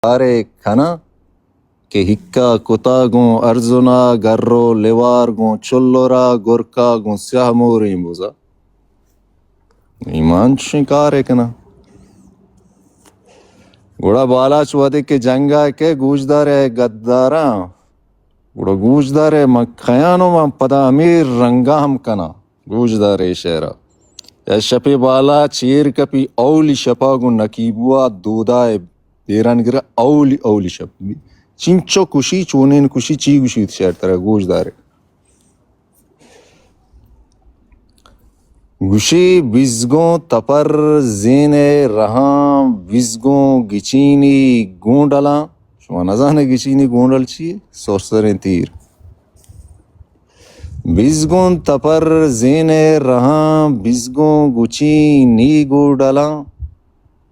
کارے کناں کہ ہکا کتا گوں ارزنا، گرو لوار گوں چلرا، گرکا گوں سیاہ موریں بزا۔ ایمان چشیں کارے کناں۔ گڑا بالاچ وھدے کہ جنگا کہ گوشدارے گداراں، گڑا گوشدارے من کیانو، من پدا ہمے رنگا ہم کناں۔ گوشدارے شعرا۔ یا شپے بالاچ ایر کپی، اولی شپا گوں نکیبوا دودا بیران گرا، اولی، اولی شپ۔ چینچو کشی، چونین کشی، چی گوشی شعر ترا گوشدارے۔ گوشی بزگوں تپر زین ء رہاں، بزگوں گچینی گونڈلاں۔ شما نزانے گچینی گونڈل چی؟ سرسریں تیر۔ بزگوں تپر زین ء رہاں، بزگوں گچینی گونڈلاں۔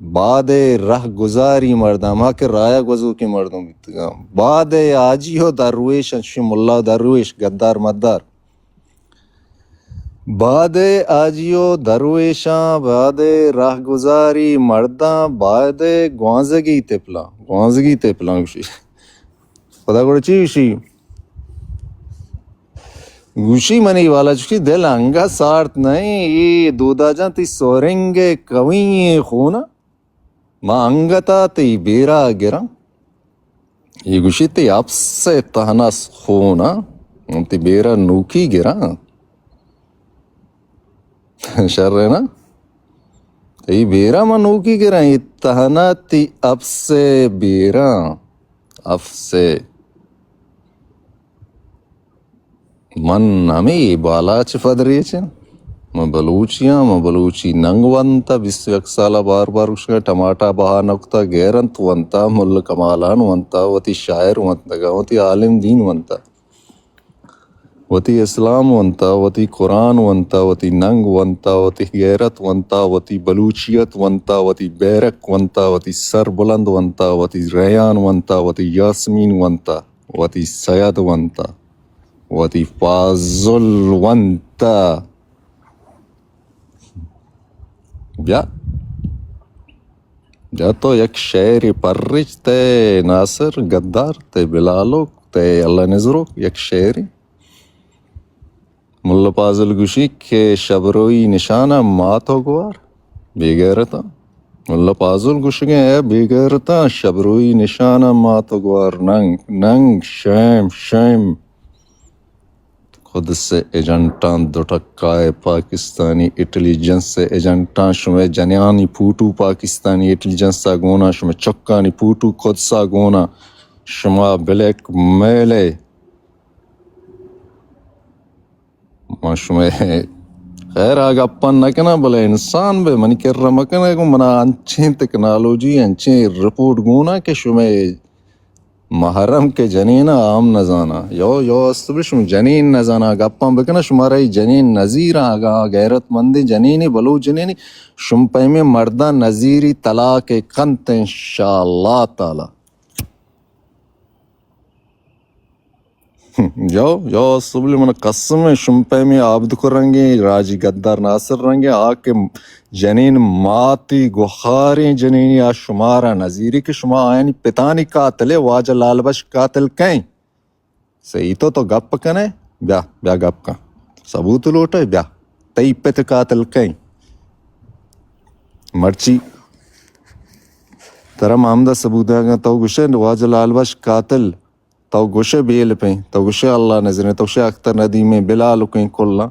باد ء رہ گزاری مرداں، ما کہ رایا گوزوکیں مردم بیتگاں۔ باد ء حاجی و درویش، انچوشیں ملا و درویش، گدار مدار۔ باد ء حاجی و درویشاں، باد ء رہ گزاری مرداں، باد ء گوانزگی تپلاں، گوانزگی تپلاں گوشی۔ پدا گڑا چی گوشی؟ گوشی منی والا چوشی دل انگا سارت نئیں، اے دودا جان تئی سورنگ ء کوئیں خونا۔ ما انگتا تئی بیرا گراں۔ اے گوشی تئی اپس ء تہنا خون ء من تئی بیرا نوکی گراں۔ شر ء نا؟ تئی بیرا من نوکی گراں، اے تہنا تئی اپس ء بیراں۔ اپس ء۔ من ہمے بالاچ پدریچ آں۔ من بلوچی آں، من بلوچی ننگ ونتا، بیست و یک سالا بار بار گوشگا، ٹماٹا بہا نکتا، غیرت ونتا، مل کمالان ونتا، وتی شاعر ونتگا، وتی عالم دین ونتا، وتی اسلام ونتا، وتی قرآن ونتا، وتی ننگ ونتا، وتی غیرت ونتا، وتی بلوچیت ونتا، وتی بیرک ونتا، وتی سر بلند ونتا، وتی ریان ونتا، وتی یاسمین ونتا، وتی سید ونتا، وتی فاضل ونتا۔ بیا، بیا تو یک شعرے پرچ، تئے ناصر گدار، تئے بلالوک، تئے اللہ نزروک، یک شعرے۔ ملا پازل گوشی کہ شبروئی نشانہ مات و گوار، بے غیرتاں۔ ملا پازل گوشگیں، اے بے غیرتاں، شبروئی نشانہ مات و گوار، ننگ، ننگ، شیم، شیم۔ قدس ء ایجنٹاں، دو ٹکائے پاکستانی انٹیلیجنس ء ایجنٹاں، شمئے جنیانی پوٹو پاکستانی انٹیلیجنس ء گونا، شمئے چکانی پوٹو قدس ء گونا، شما بلیک میل ء۔ من شمئے خیر آ گپاں نہ کناں، بلے انسان بے منی کرا مکن ء گوں منا انچیں تکنالوجی، انچیں رپورٹ گونا کہ شمئے محرم کہ جنین ء ہم نہ زاناں۔ یو، یو است بلے شما جنین نہ زاناں، گپاں بکناں، شمارا ای جنین نزیراں، اگاں غیرت مندیں جنینے، بلوچ جنینے، شما پیمیں مرداں نزیری، طلاق ء کنت انشاءاللہ تعالی۔ یو، یو سبلی من قسم ء شم پیمیں آبدکر رنگیں راجی گدار ناصر رنگیں آ کہ جنین ماتی گوخاریں جنینی آ شمارا نزیری کہ شما آیانی پتانی قاتل ء واجہ لال بخش قاتل کئیں؟ سہی تو تو گپ کنے؟ بیا، بیا گپ کن۔ ثبوت لوٹے؟ بیا۔ تئی پت قاتل کئیں؟ مرچی ترا ما ہمدا ثبوت دیاں، تو گوشے واجہ لال بخش قاتل۔ تو گوشے بیل پیں، تو گوشے اللہ نزریں، تو گوشے اختر ندیمیں، بلالوکیں کلاں۔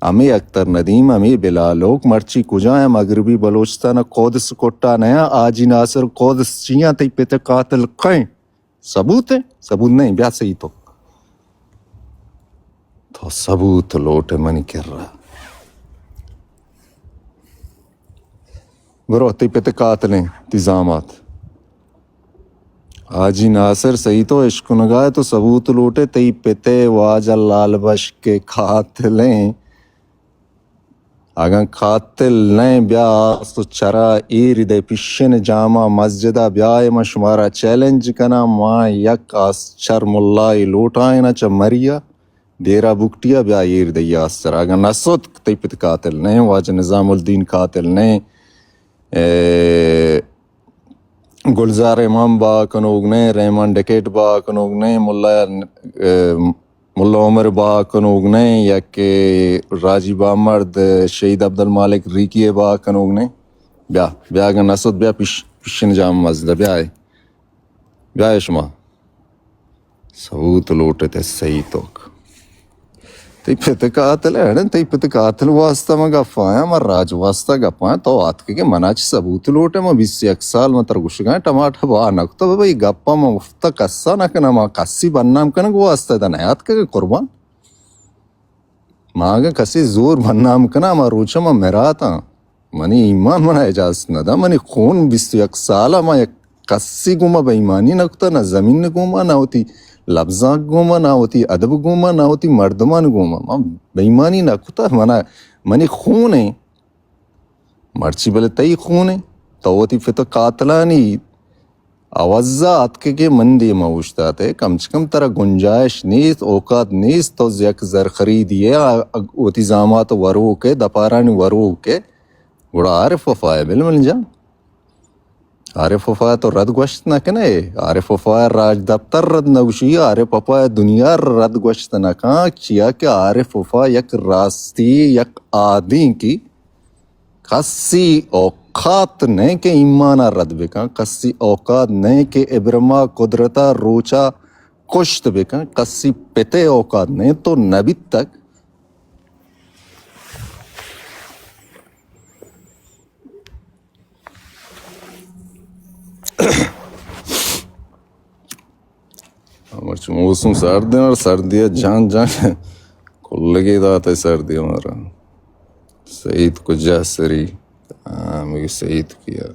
ہمے اختر ندیم، ہمے بلالوک مرچی کجا ہیں؟ مغربی بلوچستان قدس کٹا نیا، حاجی ناصر قدس چیاں؟ تئی پت قاتل کئیں؟ ثبوت ہے؟ ثبوت نہیں، بیا سہی تو۔ تو ثبوت لوٹ منی کرا۔ برو، تئی پت قاتلیں، تئی زامات۔ حاجی ناصر سہی تو اشکنگا ہے، تو ثبوت لوٹے، تئی پت واجہ لال بخش کے قاتلیں۔ اگاں قاتل نئے، بیا آس و چرا ایر دے پیشن جاما مسجدا بیائے، من شمارا چیلنج کناں، ما یک آس چر ملائی لوٹائیناں چہ مریا۔ ڈیرہ بگٹی ء بیا ایر دئی آستر۔ اگاں نہ ستک، تئی پت قاتل نہ، واجہ نظام الدین قاتل نہ، اے، گلزار امام بہا کنوک نہ ایں، رحمان ڈکیٹ بہا کنوک نہ ایں، ملا، اے، ملا عمر بہا کنوک نہ ایں، یا کہ راجی بامرد، شہید عبدالمالک ریکی ءَ بہا کنوک نہ ایں۔ بیا، بیا اگاں نہ ست، بیا پیش، پیشن جام مزدہ، بیا اے۔ بیا اے شما۔ ثبوت لوٹ ئے تئی سہی توک۔ تئی پت قاتل ئے، اڑے تئی پت قاتل واسطہ من گپ آیاں، من راج واسطہ گپ آیاں، تو آتکگے منا چہ ثبوت لوٹ ئے، من بیست یک سال من ترا گوشگاں ٹماٹر بہا نہ کتہ، بابا اے گپاں من مفتا کسا نہ کناں، من کسی بدنام کنگ واسطہ ادا نیاتکگاں قربان۔ ما اگاں کسے زور بدنام کناں، ہما روچ ءَ ما مراتاں۔ منی ایمان منا اجازت نہ داں۔ منی خون بیست و یک سال ءَ ما یک کسی گوما بے ایمانی نہ کتہ، نہ زمین گوما، نہ وتی لبزانک گوما، نہ وتی ادب گوما، نہ وتی مردمان گوما۔ ما بے ایمانی نہ کتہ۔ منا، منی خون ایں۔ مرچی بلے تئی خون ایں۔ تو وتی پت ءِ قاتلانی عوض ءَ آتکگے من دیما اوشتات ئے، کم چہ کم ترا گنجائش نیست، اوقات نیست، تو یک زر خریدی ئے، آ، وتی زامات وروک ئے، دپارانی وروک ئے، گڑا عارف وفا ئے بل من جان۔ عارف وفا ءَ تو رد گوشت نہ کن ئے، عارف وفا ءَ راجدپتر رد نہ گوشی، عارف وفا ءَ دنیا رد گوشت نہ کن، چیا کہ عارف وفا یک راستی، یک آدینکی کسی اوقات نہ کہ ایمان ءَ رد بکن، کسی اوقات نہ کہ ابرما قدرت ءَ روچ ءَ کشت بکن، کسی پت ءِ اوقات نہ، تو نہ بیتگ۔ مرچی موسم سرد ایں اور سردی ءَ جان جان کلگے دات ئے سردی ءَ مارا۔ سعید کجا سری؟ ہاں، مگہ سعید کیا؟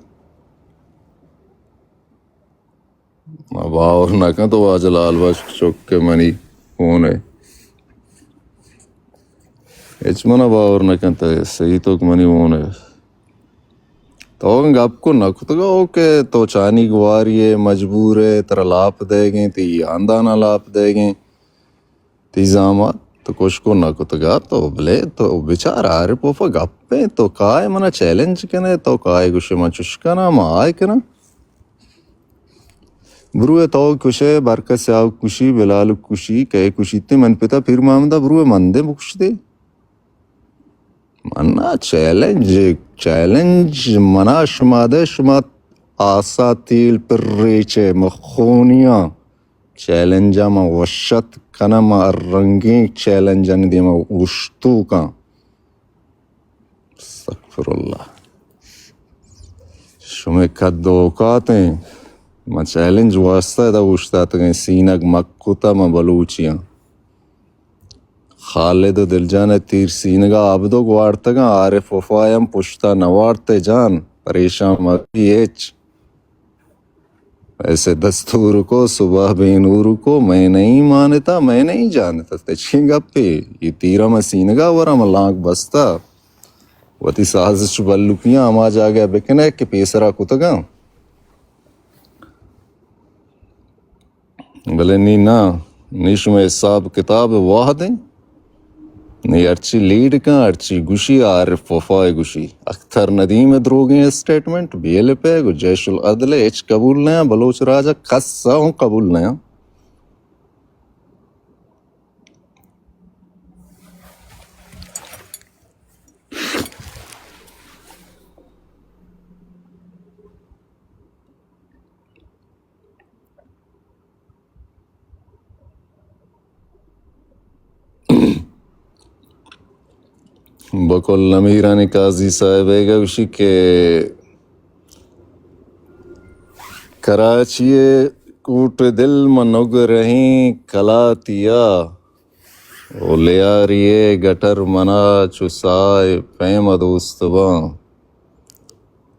ما باور نہ کنت واجہ لال بخش چک کہ منی خون ئے۔ ہچ منا باور نہ کنت، سعید تو کہ منی خون ئے۔ تو گپ کو نہ کتگ او کہ تو چانی گواری ئے، مجبور ئے، ترا لاپ دئیگیں، تئی ہاندان ءَ لاپ دئیگیں، تئی زامات تو کش کو نہ کتگ ءَ، تو بلے تو بچار عارف وفا گپ ایں، تو کائے منا چیلنج کن ئے، تو کائے گوش ئے من چش کناں، من آئے کناں۔ بروئے تو کش ئے، برکت سیاہ کشی، بلال کشی، کئے کشیت ئے، من پتا پیر محمد ءَ بروئے من دے بکش دے۔ منا چیلنج، چیلنج منا شما دے، شما آسا تیل پر ریچ ئے، مخونیاں۔ چیلنج ءَ من وشت کناں، من ہر رنگیں چیلنجانی دیما اوشتوکاں۔ استغفر اللہ۔ شمئے قد اوقات ایں۔ من چیلنج واسطہ ادا اوشتاتگیں، سینگ مکتا من بلوچیاں۔ خالد و دلجان ءِ تیر سینگ ءَ آبدوک وارتگاں، عارف وفا ءَ ہم پشتا نہ وارت ئے جان، پریشان مبی ہچ۔ ایسے دستور کو، صبح بے نور کو، میں نہیں مانتا، میں نہیں جانتا۔ تئی چی گپے؟ اے تیرا من سینگا وراں، من لانک بستا۔ وتی سازش بلوکیاں ہما جاگہ بکنے کہ پیسرا کتگاں۔ بلے نی نا، نی شمئے حساب کتاب واحد ایں۔ نی ہرچی لیڈ کن، ہرچی گوشی، عارف وفا ءِ گوشی۔ اختر ندیم ءِ دروگیں اسٹیٹمنٹ، بی ایل ایف ءِ گوں جیش العدل ءِ ہچ قبول نہ آں، بلوچ راج ءَ کس ءَ ہوں قبول نہ آں۔ بقول امیرانی قاضی صاحب ءَ گوشی کہ کراچی ءِ کوٹ دل من نگرہیں کلاتیا، او لیاری ءِ گٹر منا چو ساہ ءِ پیم ءَ دوست باں۔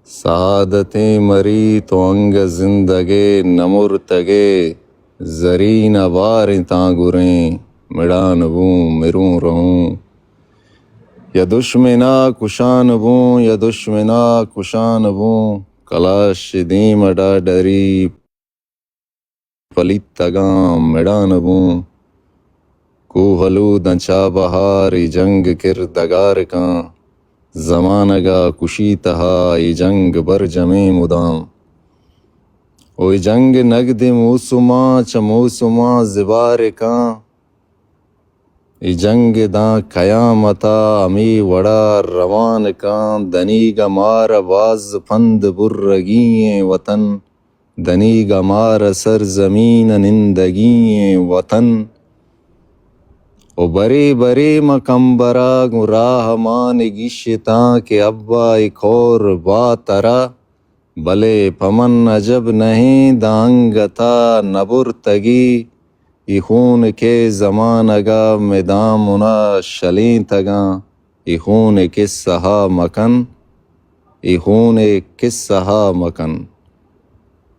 سعادتیں مری تو انگہ زندگ ئے نہ مرتگ ئے، زرین ءَ باریں تاں گریں، مڑان بوں مروں رہوں۔ یا دشمنا کشان بوں، یا دشمنا کشان بوں، کلاش دیم ءَ ڈاڈری پلیتگاں مڑان بوں۔ کوہلو داں چابہار اے جنگ کردگار کاں۔ زمانگ ءَ کشی تہا اے جنگ برجمیں مدام۔ او اے جنگ نگدیں موسماں چہ موسماں زبار کاں۔ اے جنگ داں قیامتا ہمے وڑا روان کاں۔ دنیگا مارا باز پند برگی ایں وطن۔ دنیگا مارا سرزمین نندگی ایں وطن۔ او برے برے من کمبرا گوں راہ مان گیشتاں کہ ابا اے کور با ترا۔ بلے پہ من عجب نہ ایں داں انگتا نہ برتگی۔ اے خون کہ زمانگا مئے دامنا شلینتگاں۔ اے خون قصہا مکن۔ اے خون قصہا مکن۔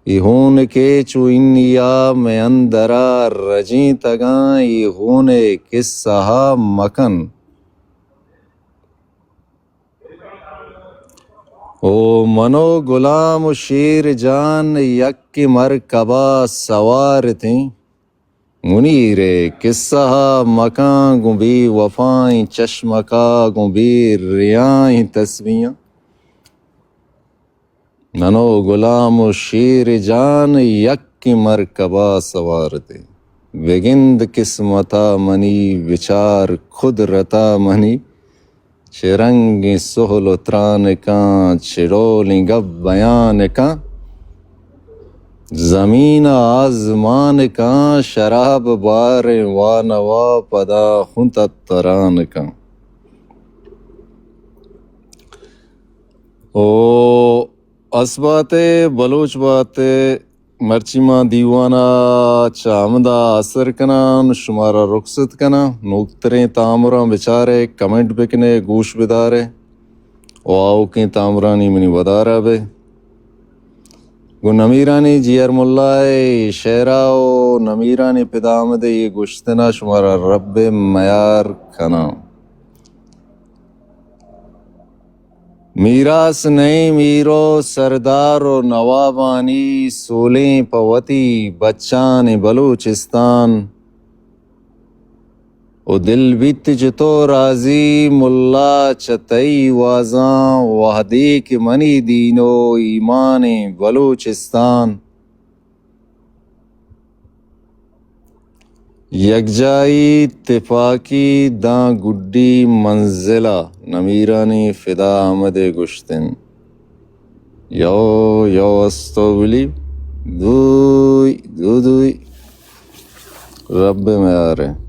اے خون کہ چو انیا مئے اندرا رجینتگاں۔ اے خون قصہا مکن۔ او من و غلام و شیر جان یک مرکبا سوار اتیں۔ منیر ءِ قصہ ءَ مکاں گوں بے وفائیں چشمکا، گوں بے ریائیں تسبیاں۔ من و غلام و شیر جان یکیں مرکبا سوار اتیں۔ بگند قسمتا منی، بچار قدرتا منی، چہ رنگیں سہل و ترانکاں، چہ ڈولیں گپ بیانکاں۔ زمین ءَ آزمانکاں، شراب باریں وانوا، پدا خون تترانکاں۔ او اس بات ءَ، بلوچ بات ءَ، مرچی ما دیوان ءَ چہ ہمدا آسر کنان، شمارا رخصت کنان۔ نوکتریں تامراں بچارے، کمنٹ بکنے، گوش بدارے و آؤکیں تامرانی منی ودارا بے۔ گوں نمیرانی جی آر ملا ءِ شعرا و نمیرانی پدا احمد ءِ اے گوشتنا شمارا رب میار کنان۔ میراث نئیں میر و سردار و نوابانی، سولیں پہ وتی بچان بلوچستان۔ و دل بیت چہ تو راضی ملا چہ تئی وازاں، وہدے کہ منی دین و ایمان بلوچستان۔ یکجائی تپاکی داں گڈی منزلا، نمیرانی فدا احمد ءِ گوشتن۔ یو، یو استو بلی، دوئی، دو دوئی، رب میارے۔